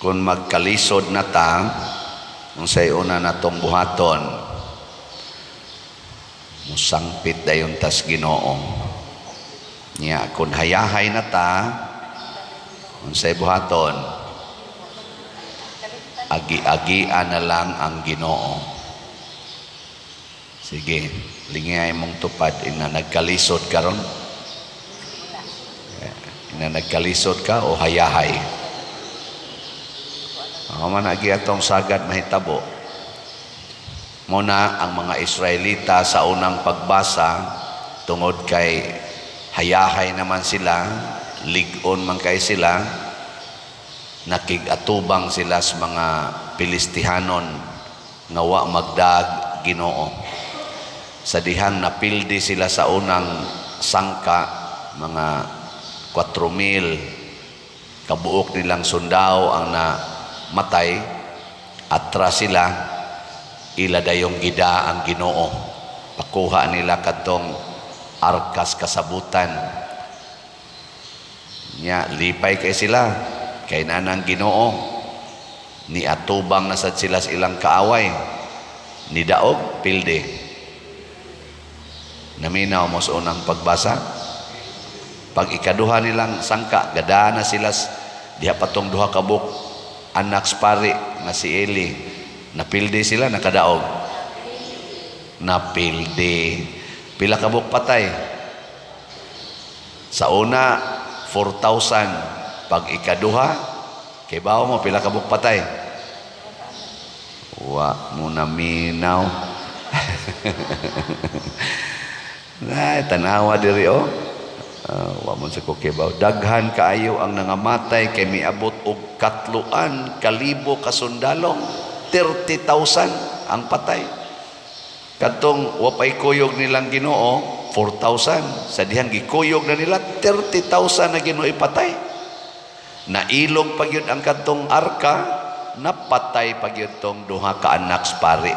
Kung magkalisod na ta, unsay una natong buhaton? Musangpit dayon tas Ginoo. Nya kung hayahay na ta, unsay buhaton? Agi-agian na lang ang Ginoo. Sige, lingay mong tupad ina nagkalisod karon. Ina nagkalisod ka o hayahay? Ako man agi atong sagad mahitabo. Muna ang mga Israelita sa unang pagbasa, tungod kay hayahay naman sila, lig-on man kay sila, nakig-atubang sila sa mga Pilistihanon nga wa magdag Ginoo. Sa dihang napildi sila sa unang sangka, mga 4,000 kabuok nilang sundao ang namatay, atras sila, ila dayong gida ang Ginoo. Pakuha nila kadtong arkas kasabutan. Nya lipay kay sila kay nanang Ginoo, ni atubang na sad sila sa ilang kaaway, ni daog pildi. Naminaw mo sa unang pagbasa? Pag ikaduha nilang sangka, gada na sila diha patong duha kabuk anak sa pari nga si Eli. Napildi sila, nakadaog. Napildi. Pila kabuk patay? Sa una, 4,000. Pag ikaduha, kay bawo mo, pila kabuk patay? Wa mo naminaw. Ay, tanawa diri oh. Wa mo sa kukibaw. Daghan kaayo ang nangamatay kay miabot og 3,000 ka sundalo. 30,000 ang patay. Kadtong wa pay kuyog nilang Ginoo, 4,000. Sa dihang gikuyog na nila, 30,000 na Ginoo ipatay. Nailog pa gyud ang kadtong arka, napatay pa gyud tong duha ka anak sa pari.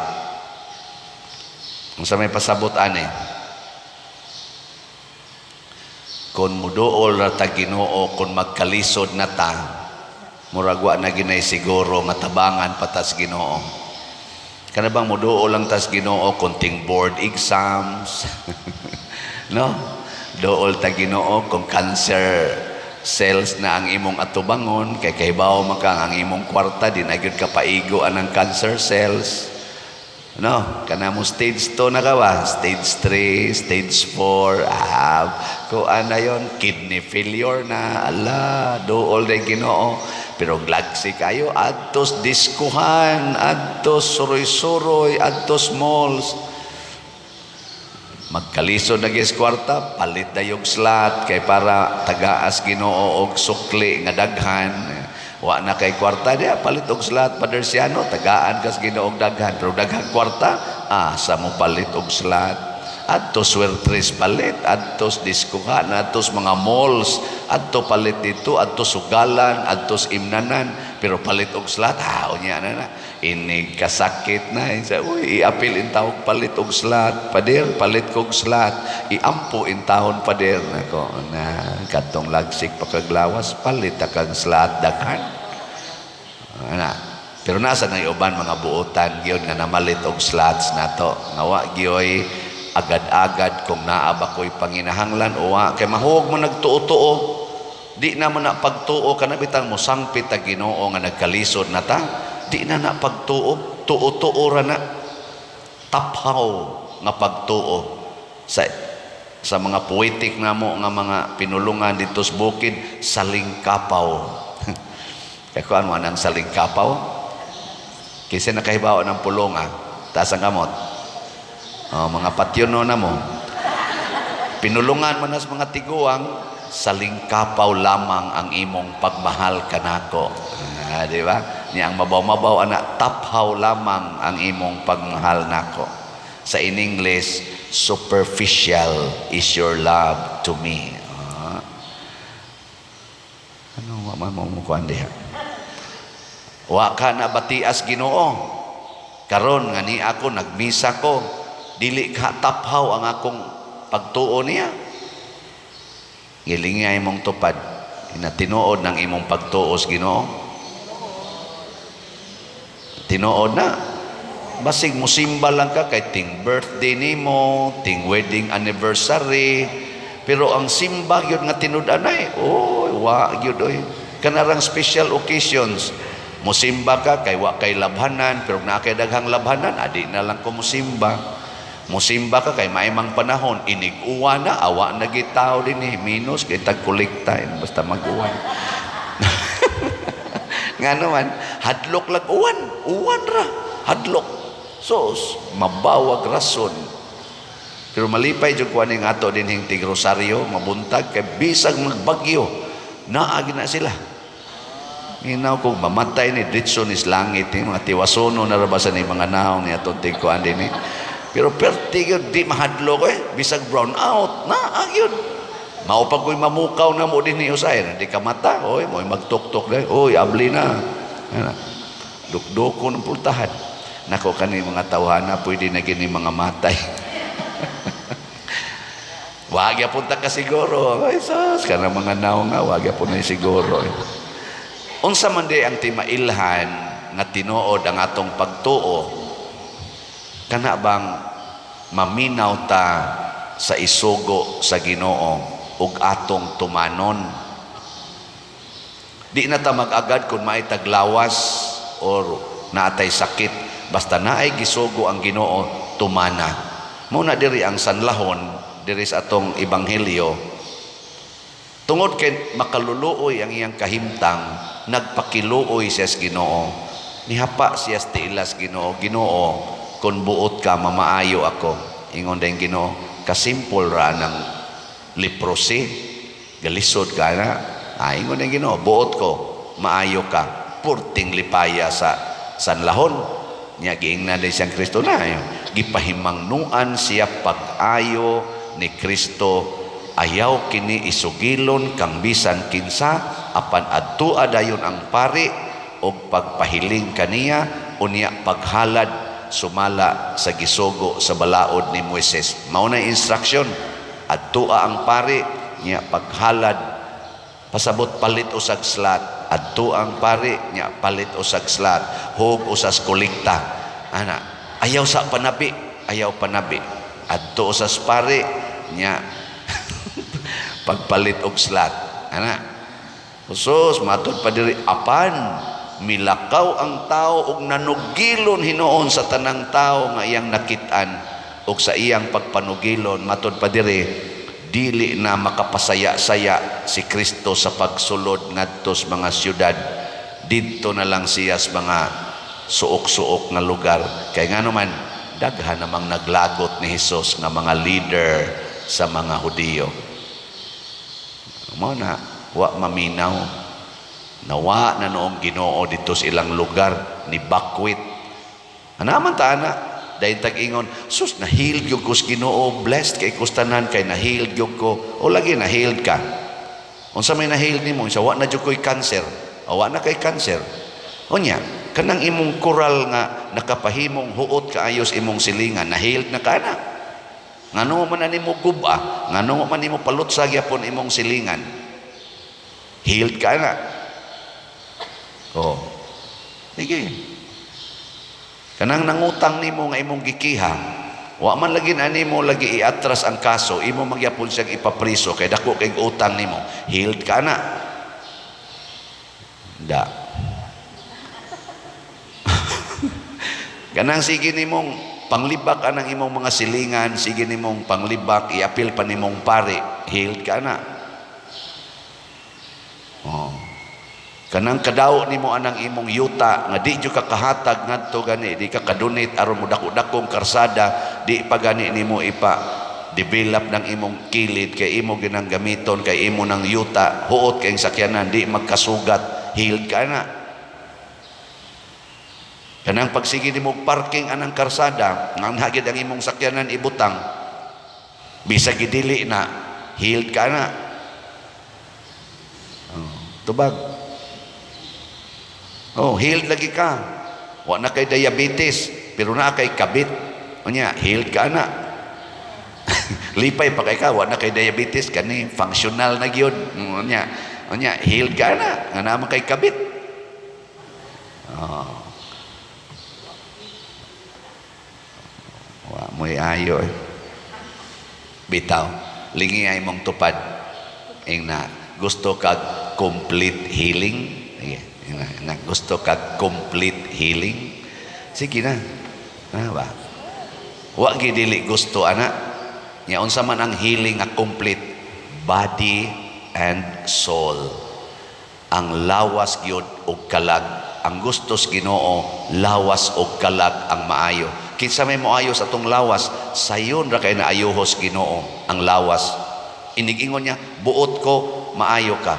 Unsa may pasabot ani? Kung muduol ra ta Ginoo, kung magkalisod na ta, murag wa na ginay siguro nga tabangan patas Ginoo. Kana bang muduol lang tas Ginoo konting board exams, no? Duol ta Ginoo kung cancer cells na ang imong atubangon, kay kahibaw man ka ang imong kwarta di na gyud ka paigo anang cancer cells. No, kana mo stage 2 na ka ba? Stage 3, stage 4, kuan na yon, kidney failure na, ala, duol day Ginoo. Pero lagsi kayo, adtos diskuhan, adtos suroy-suroy, adtos malls. Magkalisod na gis kwarta, palit dayog slot kay para tagaas Ginoo og sukli nga daghan. Wa na kay kwarta diya, palit og slot, Pader Siano, tagaan kas Ginoo og daghan. Pero daghang kwarta, asa mo palit og slot? Adto swertres palit, adtos diskuhan, adtos mga malls, adto palit dito, adto sugalan, adtos imnanan, pero palit og slot, unya na na. Inig kasakit na, sa, uy, iapil in tawag palit og slot, pader, palit kog slot, iampo in taon, pader, nako, na, katong lagsik pakaglawas, palit akang slot, daghan. Ana. Pero nasa na uban mga buotan gyud nga namalit og slots nato. Nga wa gyoy agad-agad kung naa ba ko'y panginahanglan o wa kay mahuog mo nagtuo-tuo. Di na mo na pagtuo kana bitang mo sangpit ta Ginoo nga nagkalisod na ta. Di na na pagtuo, tuo-tuo ra na. Taphaw nga pagtuo sa mga poetic namo nga mga pinulungan dito sa bukid, salingkapaw. Kaya kuan mo anang salingkapaw? Kinsa nakahibaw ng pulong ah. Taas ang kamot. Oh, mga patyono na mo. Pinulungan mo na sa mga tiguang, salingkapaw lamang ang imong pagmahal kanako. Ah, di ba? Niya ang mabaw-mabaw ana, taphaw lamang ang imong pagmahal nako. Sa in English, superficial is your love to me. Ah. Ano wa man mo mukuan diha? Wa ka na batias Ginoo. Karon nga ni ako nagmisa ko, dili ka taphaw ang akong pagtuo niya. Gilingay mong tupad, ina tinuod ng imong pagtuo sa Ginoo. Tinuod na. Basig musimba lang ka kay ting birthday nimo, ting wedding anniversary, pero ang simba gyud nga tinud-anay, oh, wa gyud oy. Kanarang special occasions, musimba ka kay wa kay labhanan, pero naa kay daghang labhanan, adi na lang ko musimba. Musimba ka kay maimang panahon, inig-uwan na, awa na gitaw din eh, minus kay tagkolekta, eh, basta mag-uwan. Nga naman, hadlok lag uwan, uwan ra, hadlok. Sos, mabawag rason. Pero malipay jud ko aning ato dinhing tig Rosario, mabuntag kay bisag magbagyo, naa na sila. Minaw kung mamatay ni diretso ni langit ni mga tiwasono na ra ba sa ni mga naong ni atong tigkuan dinhi. Pero perti gyud di mahadlok eh, bisag brown out, naa gyud. Mao pa ko'y mamukaw na mo dinhi usay, di ka mata, oy, mo'y magtuktok dai, oy, abli na. Ana. Dukdoko ng pultahan. Nako kani mga tawhana pwede na gini mga matay. Wag yapon ta ka siguro. Ay sus, kana mga naong nga wag yapon na siguro. Unsa man di ang timailhan nga tinuod ang atong pagtuo, kana bang maminaw ta sa isugo sa Ginoo ug atong tumanon? Di na ta mag-agad kung maay taglawas or naatay sakit, basta naay gisugo ang Ginoo, tumana. Mao na diri ang sanlahon diri sa atong ebanghelyo, tungod kay makaluluoy ang iyang kahimtang, nagpakiluoy siya sa Ginoo, nihapa siya sa tiilas Ginoo. "Ginoo, kung buot ka, mamaayo ako." Ingon din Ginoo, "Kasimple ra ng leprosy, galisod ka na." Ah, ingon din Ginoo, "Buot ko, maayo ka." Purting lipaya sa sanlahon niya. Giingnan din siyang Kristo na gipahimangnuan siya pag-ayo ni Kristo. "Ayaw kini isugilon kang bisan kinsa, apan adtua dayon ang pari og pagpahiling kaniya, unya paghalad sumala sa gisugo sa balaod ni Moises." Mao na instruction, adtua ang pari nya paghalad. Pasabot palit usag slot, adto ang pari nya palit usag slot, hug usas kolekta ana. Ayaw sa panabi, ayaw panabi. Adto usas pari nya pagpalit og slot ana. Sus, matud pa diri, apan milakaw ang tao og nanugilon hinuon sa tanang tao nga iyang nakit-an, og sa iyang pagpanugilon, matud pa diri, dili na makapasaya-saya si Kristo sa pagsulod ngadto sa mga syudad. Didto na lang siya sa mga suok-suok nga lugar, kay ngano man daghan namang naglagot ni Hesus nga mga leader sa mga Hudiyo. Mao na wa maminaw, nawa na noong Ginoo dito sa ilang lugar ni bakwit. Ana man ta ana dahil tag-ingon, "Sus, na-healed gyud ko sa Ginoo, blessed kay kustanan kay na-healed gyud ko." O lagi, na-healed ka. Unsa may na-healed nimo? Sa wa na jud ko'y cancer. O wa na kay cancer. Unya, kanang imong koral nga nakapahimong huot kaayos imong silingan, na-healed na ka na? Ngano man na nimo guba? Ngano man nimo palutsa gyapon imong silingan? Healed ka na? Oh. Sige. Kanang nangutang nimo nga imong gikiha, wa man lagi na nimo lagi iatras ang kaso, imo magyapon siyang ipapriso kay dako kay utang nimo. Healed ka na? Da. Kanang sige nimong panglibak anang imong mga silingan, sige nimong panglibak, iapil pa nimong pare, healed ka na? Oh. Kanang kadaw nimo anang imong yuta nga di jud ka kahatag ngadto gani, di ka kadunit aron mo dako-dakong karsada, di pa gani nimo ipa develop ng imong kilid kay imo ginang gamiton kay imo ng yuta, huot kay sakyanan, di magkasugat, healed ka na? Kanang pagsige nimo parking anang karsada, nga hagid ang imong sakyanan ibutang, bisag gidili na, healed ka na? Oh, tubag. Oh, healed lagi ka. Wa na kay diabetes, pero naa kay kabit. Unya, healed ka na? Lipay pa kay ka, wa na kay diabetes, kani functional na gyud. Unya, healed ka na? Nga naa man kay kabit. Oh. Mo'y ayo eh. Bitaw, lingi ay mong tupad. Ingna, gusto kag complete healing? Sige, ingna, ingna, gusto kag complete healing? Sige na. Na ba? Wa gi dili gusto ana. Nya unsa man ang healing nga complete? Body and soul. Ang lawas gyud ug kalag. Ang gusto sa Ginoo, lawas ug kalag ang maayo. Kinsa may moayo sa atong lawas, sayon ra kay naayuhos Ginoo ang lawas. Inigingon niya, "Buot ko, maayo ka."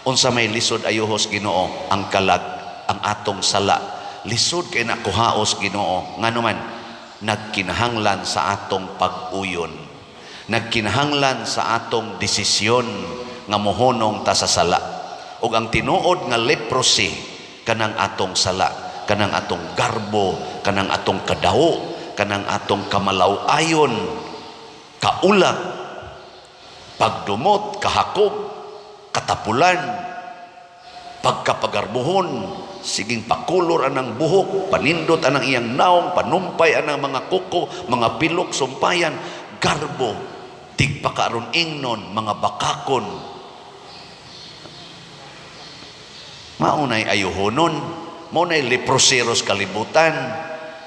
Unsa may lisod ayuhos Ginoo? Ang kalag, ang atong sala. Lisod kay na kuhaos Ginoo. Ngano man, nagkinahanglan sa atong pag-uyon. Nagkinahanglan sa atong desisyon nga mohunong ta sa sala. Ug ang tinuod nga leprosy, kanang atong sala, kanang atong garbo, kanang atong kadawo, kanang atong kamalaw-ayon, kaulak, pagdumot, kahakog, katapulan, pagkapagarbuhon, siging pakulor anang buhok, panindot anang iyang naong, panumpay anang mga kuko, mga pilok, sumpayan, garbo, tigpakaron ingnon, mga bakakon. Maunay ayuhonon, maunay leproseros kalibutan.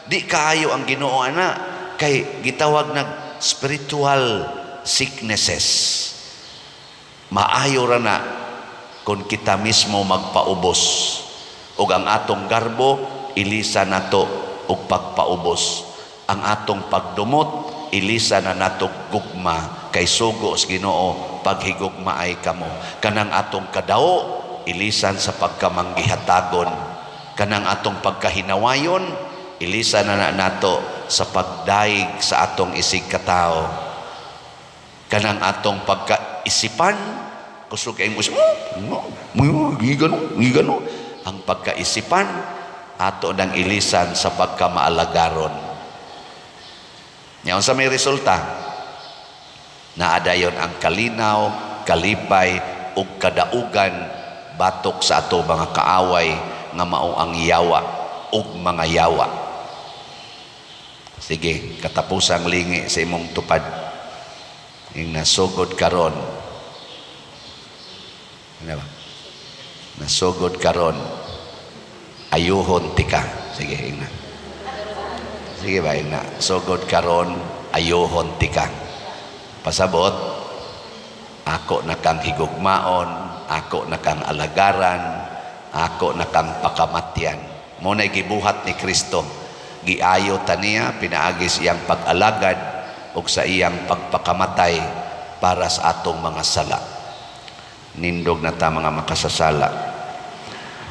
Di kaayo ang Ginoo ana kay gitawag nag spiritual sicknesses. Maayo ra na kung kita mismo magpaubos ug ang atong garbo ilisa nato og pagpaubos. Ang atong pagdumot ilisa na nato gugma kay sugo sa Ginoo, "Paghigugma ay kamo." Kanang atong kadao ilisan sa pagkamanggihatagon. Kanang atong pagkahinawayon ilisan na nato sa pagdaig sa atong isig katao. Kanang atong pagkaisipan, kusog kay mo, no, gigano, gigano. Ang pagkaisipan ato nang ilisan sa pagkamaalagaron. Nya unsa may resulta? Naadayon ang kalinaw, kalipay ug kadaugan batok sa ato mga kaaway nga mao ang yawa ug mga yawa. Sige, katapusang lingi sa imong tupad. Ing nasugod karon. Ano ba? Nasugod karon. Ayuhon tika. Sige, ingna. Sige ba, ingna. "Sugod karon, ayuhon tika." Pasabot, ako na kang higugmaon, ako na kang alagaran, ako na kang pakamatyan. Mao na gibuhat ni Kristo. Giayo ta niya pinaagi sa iyang pag-alagad ug sa iyang pagpakamatay para sa atong mga sala. Nindog na ta, mga makasasala.